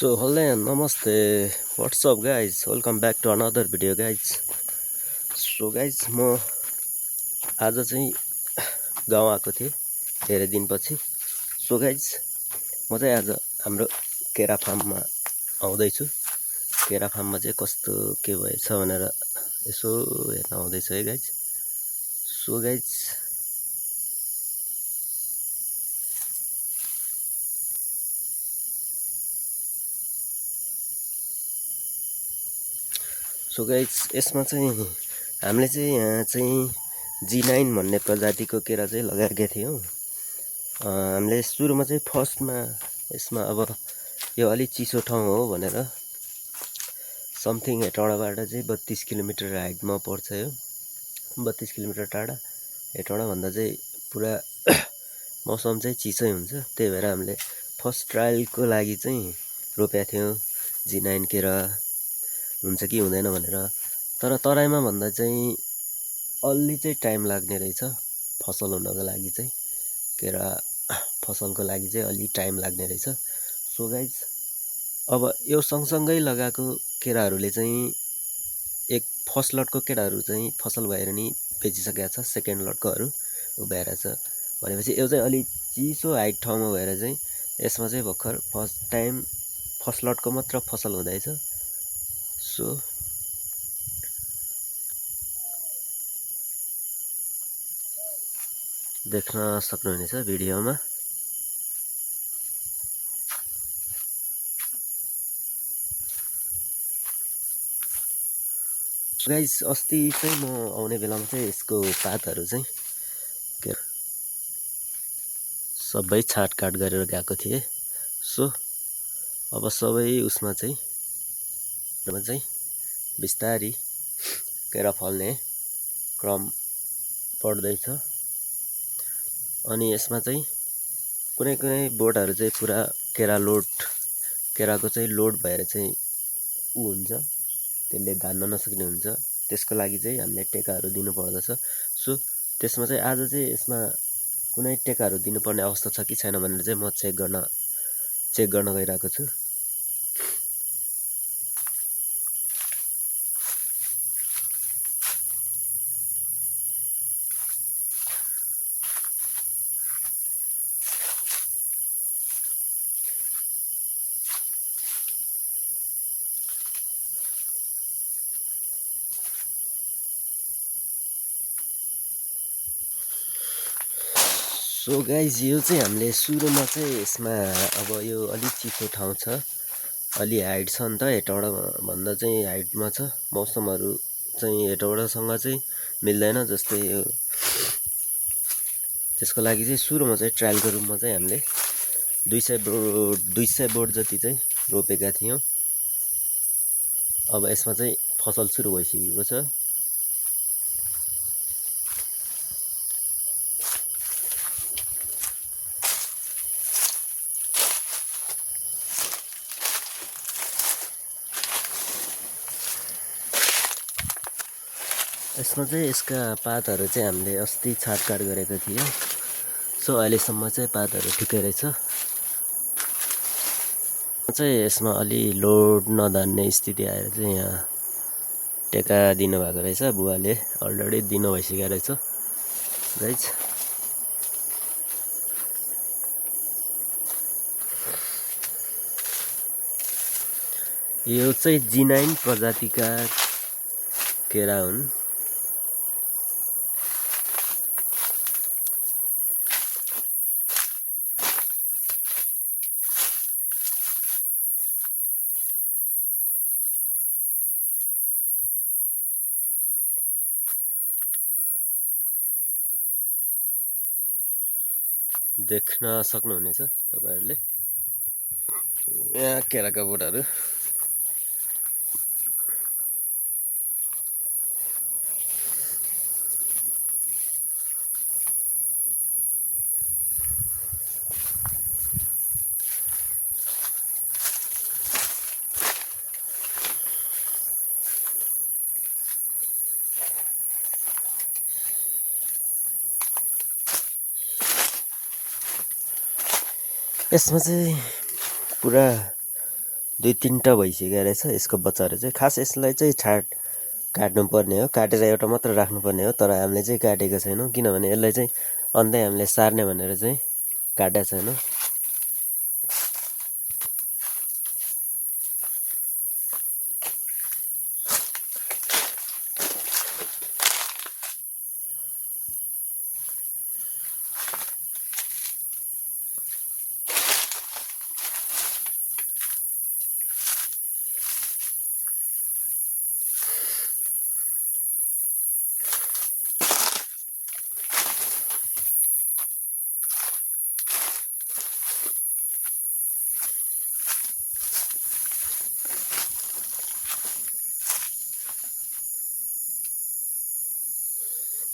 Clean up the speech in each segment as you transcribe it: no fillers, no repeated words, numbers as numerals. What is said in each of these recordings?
So hello and namaste. What's up guys? Welcome back to another video guys. So guys म आज चाहिँ गाउँ आएको थिएँ धेरै दिनपछि. So guys म चाहिँ आज हाम्रो केरा फार्ममा आउँदैछु. केरा फार्ममा चाहिँ कस्तो के भएछ भनेर यसो हेर्न आउँदैछु है guys. So guys यसमा चाहिँ हामीले चाहिँ यहाँ चाहिँ G9 भन्ने प्रजातिको केरा चाहिँ लगाएका थियौँ. हामीले सुरुमा चाहिँ फर्स्टमा यसमा अब यो अलि चिसो ठाउँ हो भनेर समथिङ हेटौडाबाट चाहिँ 32 किलोमिटर हाइटमा पर्छ. यो 32 किलोमिटर टाढा हेटौडा भन्दा चाहिँ पुरा मौसम चाहिँ चिसै हुन्छ. त्यही भएर हामीले फर्स्ट ट्रायलको लागि चाहिँ रोपेका थियौँ G9 केरा हुन्छ कि हुँदैन भनेर. तर तराईमा भन्दा चाहिँ अलि चाहिँ टाइम लाग्ने रहेछ फसल हुनको लागि चाहिँ. केरा फसलको लागि चाहिँ अलि टाइम लाग्ने रहेछ. सो गाइज अब यो सँगसँगै लगाएको केराहरूले चाहिँ एक फर्स्ट लटको केराहरू चाहिँ फसल भएर नि बेचिसकेको छ. सेकेन्ड लटकोहरू उभ्याएर छ भनेपछि यो चाहिँ अलि चिसो हाइट ठाउँमा भएर चाहिँ यसमा चाहिँ भर्खर फर्स्ट लटको मात्र फसल हुँदैछ. सो देख्न सक्नुहुनेछ भिडियोमा. गाइस अस्ति चाहिँ म आउने बेलामा चाहिँ यसको पातहरू चाहिँ सबै छाटकाट गरेर गएको थिएँ. सो अब सबै उसमा चाहिँ बिस्तारी केरा फल्ने क्रम बढ्दैछ. अनि यसमा चाहिँ कुनै कुनै बोटहरू चाहिँ पुरा केराको चाहिँ लोड भएर चाहिँ हुन्छ, त्यसले धान्न नसक्ने हुन्छ. त्यसको लागि चाहिँ हामीले टेकाहरू दिनुपर्दछ. सो त्यसमा चाहिँ आज चाहिँ यसमा कुनै टेकाहरू दिनुपर्ने अवस्था छ कि छैन भनेर चाहिँ म चेक गर्न गइरहेको छु. सो गाइज यो चाहिँ हामीले सुरुमा चाहिँ यसमा अब यो अलि चिसो ठाउँ छ, अलि हाइट छ नि त. हेटौडा भन्दा चाहिँ हाइटमा छ. मौसमहरू चाहिँ हेटौडासँग चाहिँ मिल्दैन जस्तै यो. त्यसको लागि चाहिँ सुरुमा चाहिँ ट्रायलको रूपमा चाहिँ हामीले 200 बोट जति चाहिँ रोपेका थियौँ. अब यसमा चाहिँ फसल सुरु भइसकेको छ. यसमा चाहिँ यसका पातहरू चाहिँ हामीले अस्ति छाटकाट गरेको थियौँ. सो अहिलेसम्म चाहिँ पातहरू ठिकै रहेछ. चाहिँ यसमा अलि लोड नधान्ने स्थिति आएर चाहिँ यहाँ टेका दिनुभएको रहेछ. बुवाले अलरेडी दिनु भइसकेको रहेछ गाइज. यो चाहिँ G9 प्रजातिका केरा हुन्. देख्न सक्नुहुनेछ तपाईहरुले यहाँ केराका बोटहरू. यसमा चाहिँ पुरा 2-3टा भइसक्यो रहेछ यसको बच्चाहरू चाहिँ। खास यसलाई चाहिँ काट्नुपर्ने हो, काटेर एउटा मात्र राख्नुपर्ने हो, तर हामीले चाहिँ काटेको छैनौँ किनभने यसलाई चाहिँ अन्तै हामीले सार्ने भनेर चाहिँ काटेको छैनौँ।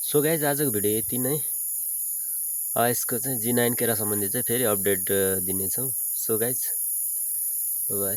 सो गाइज आजको भिडियो यति नै। यसको चाहिँ G9 केरा सम्बन्धी चाहिँ फेरि अपडेट दिनेछौँ। So guys by.